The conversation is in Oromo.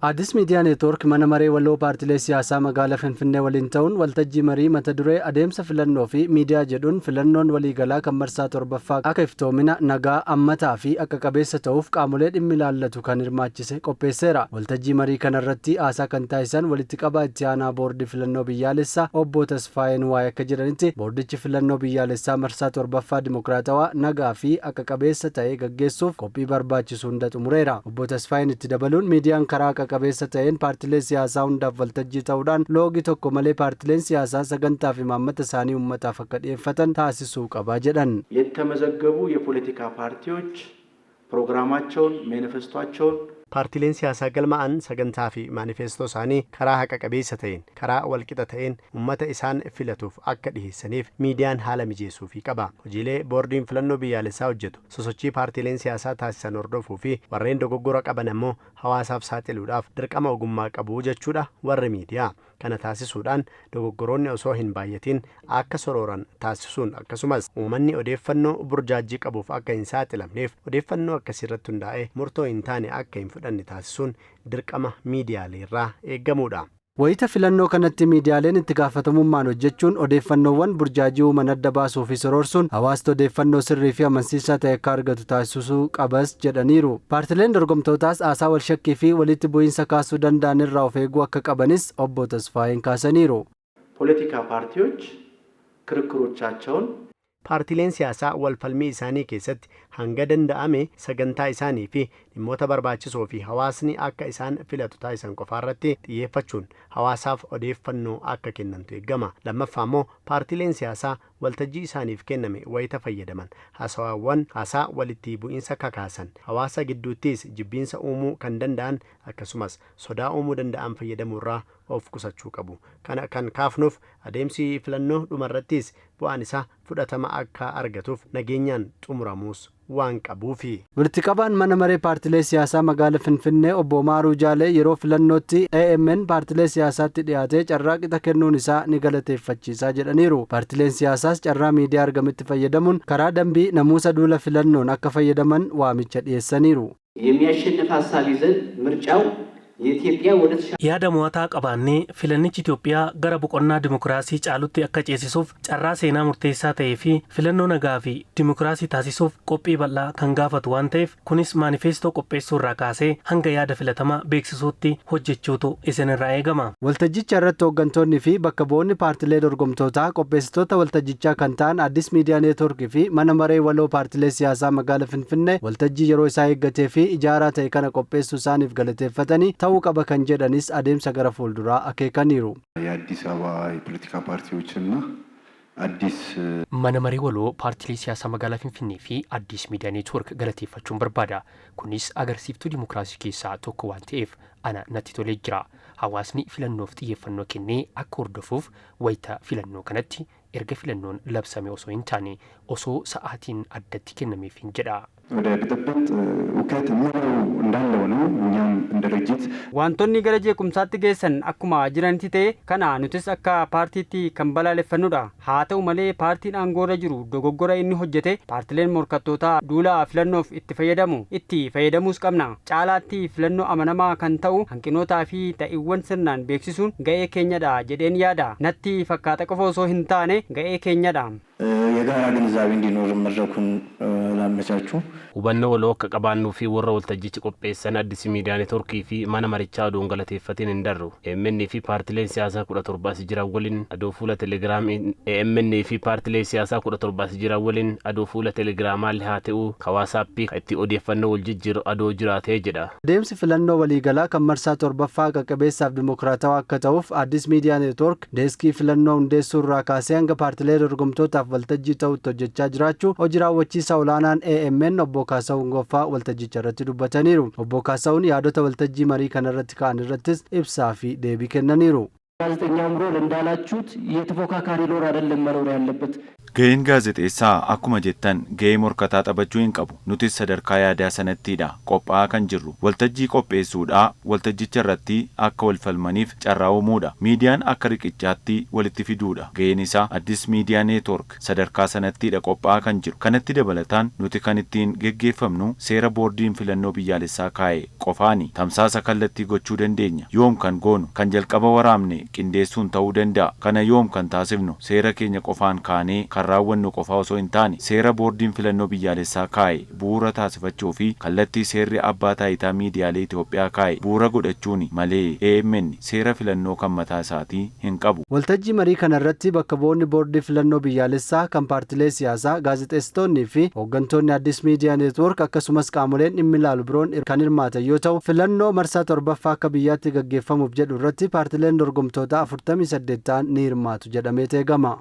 Addis Miidiyaa Neetwoork mana maree waloo paartilee siyaasaa magaalaa Finfinnee waliin ta'uun waltajjii marii mata duree adeemsa filannoo fi miidiyaa jedhuun filannoon waliigalaa kan marsaa torbaffaa akka iftoomina, nagaa, ammataa fi akka qabeessa ta'uuf qaamolee dhimmi ilaallatu kan hirmaachise qopheesseera. Waltajjii marii kanarratti haasaa kan taasisan walitti qabaa itti aanaa boordii filannoo biyyaalessaa obbo Tasfaayee Nuwaay akka jedhanitti boordichi filannoo biyyaalessaa marsaa torbaffaa dimokiraatawaa, nagaa fi haqa qabeessa ta'e gaggeessuuf qophii barbaachisu hunda xumureera. Obbo Tasfaayeen itti dabaluun miidiyaan karaa haqa qabeessa ta'een paartilee siyaasaa hundaaf waltajjii ta'uudhaan loogii tokko malee paartileen siyaasaa sagantaa fi imaammata isaanii uummataaf akka dhiyeeffatan taasisuu qaba jedhan. የተመዘገቡ የፖለቲካ ፓርቲዎች ፕሮግራማቸውን፣ ሜኒፌስቶቸውን Paartileen siyaasaa galmaa'an sagantaa fi maanifeestoo isaanii karaa haqa qabeessa ta'een, karaa walqixa ta'een uummata isaan filatuuf akka dhiheessaniif miidiyaan haala mijeessuufii qaba. Hojiilee boordiin filannoo biyyaalessaa hojjetu sosochii paartileen siyaasaa taasisan hordofuu fi warreen dogoggora qaban ammoo hawaasaaf saaxiluudhaaf dirqama ogummaa qabu jechuudha warri miidiyaa. Kana taasisuudhaan dogoggoroonni osoo hin baay'atin akka sorooran taasisuun, akkasumas uummanni odeeffannoo burjaajii qabuuf akka hin saaxilamneef, odeeffannoo akkasii irratti hundaa'e murtoo hin taane akka hin fudhanne taasisuun dirqama miidiyaaleerraa eeggamuudha. Wayita filannoo kanatti miidiyaaleen itti gaafatamummaan hojjechuun odeeffannoowwan burjaajii uuman adda baasuu fi soroorsuun hawaasni odeeffannoo sirrii fi amansiisaa ta'e akka argatu taasisuu qabas jedhaniiru. Paartileen dorgomtootaas haasaa wal shakkii fi walitti bu'iinsa kaasuu danda'an irraa of eeguu akka qabanis obbo Tasfaayeen kaasaniiru. ፖለቲካ ፓርቲዎች ክርክሮቻቸውን Paartileen siyaasaa wal falmii isaanii keessatti hanga danda'ame sagantaa isaanii fi dhimmoota barbaachisoo fi hawaasni akka isaan filatu taasisan qofaarratti xiyyeeffachuun hawaasaaf odeeffannoo akka kennantu eeggama. Lammaffaa immoo, paartileen siyaasaa waltajjii isaaniif kenname wayita fayyadaman haasawaawwan haasaa walitti bu'iinsa kakaasan, hawaasa gidduuttis jibbiinsa uumuu kan danda'an, akkasumas sodaa uumuu danda'an fayyadamuurraa of qusachuu qabu. Kana kan kaafnuuf adeemsi filannoo dhumarrattis bu'aan isaa fudhatama akka argatuuf nageenyaan xumuramuus waan qabuufi. Walitti qabaan mana maree paartilee siyaasaa magaalaa Finfinnee obbo Maaruu Jaalee yeroo filannootti AMN paartilee siyaasaatti dhiyaatee carraa qixa kennuun isaa ni galateeffachiisaa jedhaniiru. Paartileen siyaasaas carraa miidiyaa argametti fayyadamuun karaa dambii namuusa duula filannoon akka fayyadaman waamicha dhiyeessaniiru. የሚያሸንፍ ሀሳብ ይዘን ምርጫው የኢትዮጵያ ወደ ተሻለ Yaada mo'ataa qabaannee filannichi Itoophiyaa gara boqonnaa dimokiraasii caalutti akka ceesisuuf carraa seenaa murteessaa ta'ee fi filannoo nagaa fi dimokiraasii taasisuuf qophii bal'aa kan gaafatu waan ta'eef, kunis maanifeestoo qopheessuu irraa kaasee hanga yaada filatamaa beeksisuutti hojjechuutu isinirraa eegama. Waltajjicha irratti hooggantoonni fi bakka bu'oonni paartilee dorgomtootaa qopheessitoota waltajjichaa kan ta'an Addis Miidiyaa Neetwoorkii fi mana maree waloo paartilee siyaasaa magaalaa Finfinnee waltajjii yeroo isaa eeggatee fi ijaaraa ta'e kana qopheessuu isaaniif galateeffatanii, ta'uu qaba kan jedhanis adeemsa gara fuulduraa akeekaniiru. የአዲስ አበባ የፖለቲካ ፓርቲዎችና አዲስ Mana maree waloo paartilee siyaasaa magaalaa Finfinnee fi Addis Miidiyaa Neetwoork galateeffachuun barbaada. Kunis agarsiiftuu dimokiraasii keessaa tokko waan ta'eef ana natti tolee jira. Hawaasni filannoof xiyyeeffannoo kennee akka hordofuuf wayita filannoo kanatti erga filannoon labsame osoo hin taane osoo sa'aatiin addatti kennameef hin jedha. ወደ ብጥብጥ፣ ሁከት የሚለው እንዳለው ነው። እኛም እንደ ድርጅት Wantoonni gara jeequmsaatti geessan akkuma jiranitti ta'e, kana nutis akka paartiitti kan balaaleffannudha. Haa ta'u malee, paartiin aangoorra jiru dogoggora inni hojjete paartileen morkattootaa duula filannoof itti fayyadamu, itti fayyadamuus qabna. Caalaatti filannoo amanamaa kan ta'u hanqinootaa fi ta'iiwwan sirnaan beeksisuun ga'ee keenyadha jedheen yaada. Natti fakkaata qofa osoo hin taane ga'ee keenyadha. የጋራ ግንዛቤ እንዲኖር መድረኩን ላመቻቹ Hubannoo waloo akka qabaannuu fi warra waltajjichi qopheessan Addis Miidiyaa Neetworkii fi mana marichaa oduun galateeffatiin hin darru. AMN fi paartileen siyaasaa 17 as jiran waliin adoo fuula telegiraamii AMN fi paartilee siyaasaa 17 as jiran waliin adoo fuula telegiraamaallee haa ta'u ka waasaappii itti odeeffannoo wal jijjiiru adoo jiraatee jedha. Adeemsi filannoo waliigalaa kan marsaa torbaffaa qaqqabeessaaf dimokiraatawaa akka ta'uuf Addis Miidiyaa Neetwork deeskii filannoo hundeessuu irraa kaasee hanga paartilee dorgomtootaaf waltajjii ta'utti hojjechaa jiraachuu hojii raawwachiisaa olaanaan AMN obbo Kaasahuun Goffaa waltajjicha irratti dubbataniiru. Obbo Kaasahuun yaadota waltajjii marii kana irratti ka'an irrattis ibsaa fi deebii kennaniiru. ጋዜጠኛውም ሮል እንዳላችሁት የተፎካካሪ ሮል አይደለም መኖር ያለበት። Ga'een gaazexeessaa akkuma jettan ga'ee morkataa taphachuu hin qabu. Nutis sadarkaa yaadaa sanattiidha qophaa'aa kan jirru. Waltajjii qopheessuudha, waltajjicha irratti akka wal falmaniif carraa uumuudha. Miidiyaan akka riqichaatti walitti fiduudha. Ga'een isaa Addis Miidiyaa Neetwork sadarkaa sanattiidha qophaa'aa kan jiru. Kanatti dabalataan nuti kan ittiin geggeeffamnu seera boordiin filannoo biyyaalessaa kaa'e qofaani. Tamsaasa kallattii gochuu dandeenya. Yoom kan goonu kan jalqaba waraabne qindeessuun ta'uu danda'a. Kana yoom kan taasifnu seera keenya qofaan kaanee kan raawwannu qofaa osoo hin taane seera boordiin filannoo biyyaalessaa kaa'e bu'uura taasifachuu fi kallattii seerri abbaa taayitaa miidiyaalee Itoophiyaa kaa'e bu'uura godhachuuni malee AMN seera filannoo kan mataa isaatii hin qabu. Waltajjii marii kana irratti bakka bu'oonni boordii filannoo biyyaalessaa kan paartilee siyaasaa, gaazexeessitoonnii fi hooggantoonni Addis Miidiyaa Neetwoork akkasumas qaamoleen dhimmi ilaalu biroon kan hirmaatan yoo ta'u, filannoo marsaa torbaffaa akka biyyaatti gaggeeffamuuf jedhu irratti paartileen dorgomtoota 48 ta'an ni hirmaatu jedhamee eegama.